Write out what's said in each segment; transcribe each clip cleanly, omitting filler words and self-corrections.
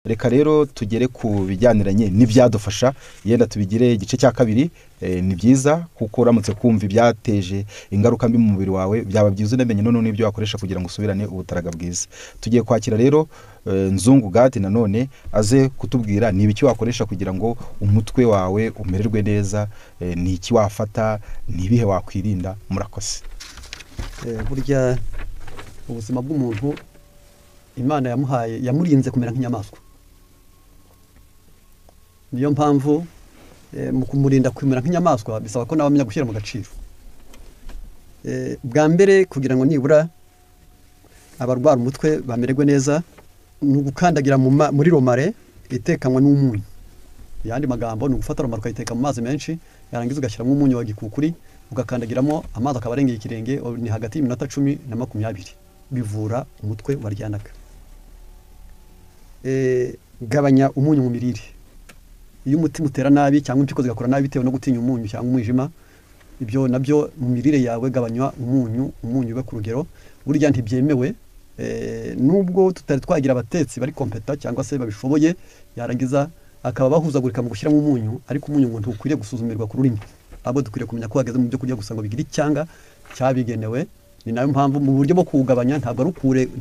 Reka rero tugere ku bijyaniranye n'ibyadufasha, yenda tubigire igice cya kabiri. Ni byiza kuko uramutse kumva ibyateje ingaruka mbi mu mubiri wawe, byaba byiza unamenye noneho n'ibyo wakoresha kugira ngo usubirane ubutaraga bwiza. Tugiye kwakira rero Nzungu Gadi nanone aze kutubwira ni ibiki wakoresha kugira ngo umutwe wawe umererwe neza, ni iki wafata, ni ibihe wakwirinda. Murakoze. Burya ubuzima bw'umuntu Imana yamuhaye yamurinze kumera nk'inyamaswa. Niyo mpamvu mu kumurinda kumera nk'inyamaswa bisaba ko nawe amenya gushyira mu gaciro. Bwa mbere kugira ngo nibura abarwara umutwe bamererwe neza ni ugukandagira muri romare itekanywa n'umunyu. Yandi magambo ni ugufata romare ukayiteka mu mazi menshi, yarangiza ugashyiramo umunyu wa gikukuri, ugakandagiramo amazi akaba arengeye ikirenge, ni hagati y'iminota 10 na 20. Bivura umutwe waryanaga. Gabanya umunyu mu mirire. Iyo umutima utera nabi cyangwa impyiko zigakora nabi bitewe no gutinya umunyu cyangwa umwijima, ibyo nabyo mu mirire yawe gabanywa umunyu, umunyu ube ku rugero. Burya ntibyemewe, nubwo tutari twagira abatetsi bari kompeta cyangwa se babishoboye, yarangiza akaba bahuzagurika mu gushyiramo umunyu, ariko umunyu ngo ntukwiriye gusuzumirwa ku rurimi. Ahubwo dukwiriye kumenya ko hageze mu byo kurya gusa ngo bigire icyanga cyabigenewe. Ni nayo mpamvu mu buryo bwo kuwugabanya ntabwo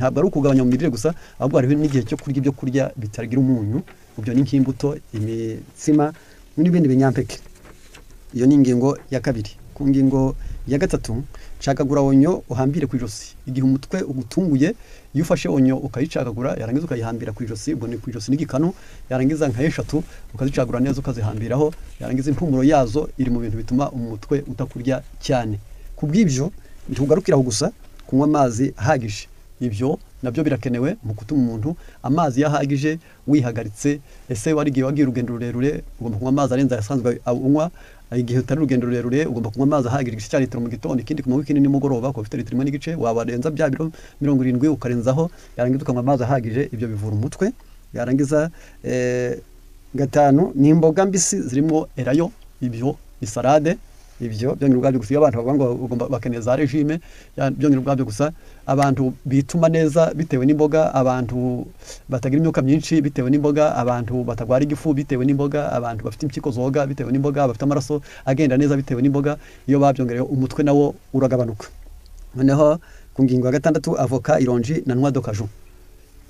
ari ukugabanya mu mirire gusa, ahubwo hariho n'igihe cyo kurya ibyo kurya bitagira umunyu. Ibyo ni nk'imbuto, imitsima n'ibindi binyampeke. Iyo ni ingingo ya kabiri. Ku ngingo ya gatatu, cagagura onyo uhambire ku ijosi. Igihe umutwe ugutunguye, iyo ufashe onyo ukayicagagura, yarangiza ukayihambira ku ijosi, ubwo ni ku ijosi n'igikanu, yarangiza nka 3 ukazicagura neza ukazihambiraho, yarangiza impumuro yazo iri mu bintu bituma umutwe utakurya cyane. Ku bw'ibyo ntugarukira aho gusa, kunywa amazi ahagije. Ibyo nabyo birakenewe mu gutuma umuntu amazi yahagije wihagaritse. Ese warigiye wagiye urugendo rurerure, ugomba kunywa amazi arenze ayasanzwe unywa. Igihe utari urugendo rurerure ugomba kunywa amazi ahagije, igice cya litiro mu gitondo, ikindi ku manywa, ikindi nimugoroba, kuko ufite litiro 1.5, wabarenza bya biro 70 ukarenzaho, yarangiza ukanywa amazi ahagije. Ibyo bivura umutwe. Yarangiza gatanu ni imboga mbisi zirimo erayo, ibyo ni salade. Ibyo byongera ubwabyo gusa. Iyo abantu bavuga ngo ugomba bakeneye za regime, byongera ubwabyo gusa. Abantu bituma neza bitewe n'imboga, abantu batagira imyuka myinshi bitewe n'imboga, abantu batagwara igifu bitewe n'imboga, abantu bafite impyiko zoga bitewe n'imboga, bafite amaraso agenda neza bitewe n'imboga. Iyo babyongereyeho umutwe nawo uragabanuka. Noneho ku ngingo ya gatandatu, avoka, ironji na noix de cajou.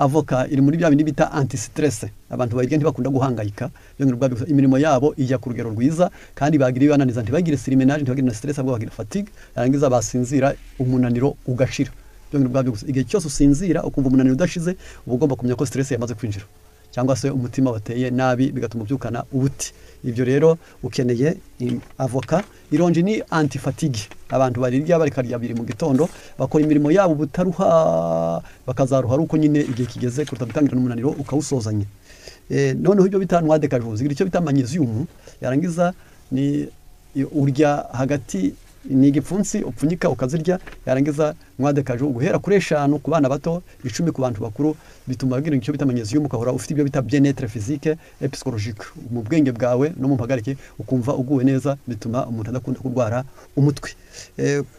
Avoka iri muri bya bindi bita anti-stress. Abantu bayirya ntibakunda guhangayika, byongera ubwabyo gusa imirimo yabo ijya ku rugero rwiza, kandi bagira ibibananiza, ntibagire surmenage, ntibagire na stress, ahubwo bagira fatigue, yarangiza basinzira umunaniro ugashira. Byongera ubwabyo gusa igihe cyose usinzira ukumva umunaniro udashize, uba ugomba kumenya ko stress yamaze kwinjira, cyangwa se umutima wateye nabi bigatuma ubyukana ubuti. Ibyo rero ukeneye avoka. Ironji ni anti-fatigue. Abantu barirya barikarya biri mu gitondo, bakora imirimo yabo butaruha, bakazaruha ari uko nyine igihe kigeze, kuruta gutangira n'umunaniro ukawusozanya. Noneho ibyo bita noix de cajou, zigira icyo bita magnesium, yarangiza ni urya hagati ni igipfunsi upfunyika ukazirya, yarangiza noix de cajou guhera kuri 5 ku bana bato, 10 ku bantu bakuru, bituma bagira icyo bita magnesium, ukahora ufite ibyo bita bien-être physique et psychologique mu bwenge bwawe no mu mpagarike, ukumva uguwe neza, bituma umuntu adakunda kurwara umutwe.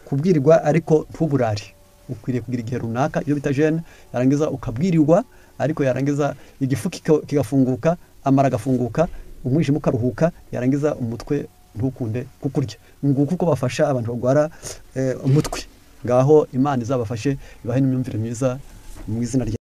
Kubwirirwa ariko ntuburare, ukwiriye kugira igihe runaka iyo bita jeûne, yarangiza ukabwirirwa ariko yarangiza igifu kigafunguka, amara agafunguka, umwijima ukaruhuka, yarangiza umutwe ntukunde kukurya. Nguko uko bafasha abantu barwara umutwe. Ngaho Imana izabafashe, ibahe n'imyumvire myiza mu izina rya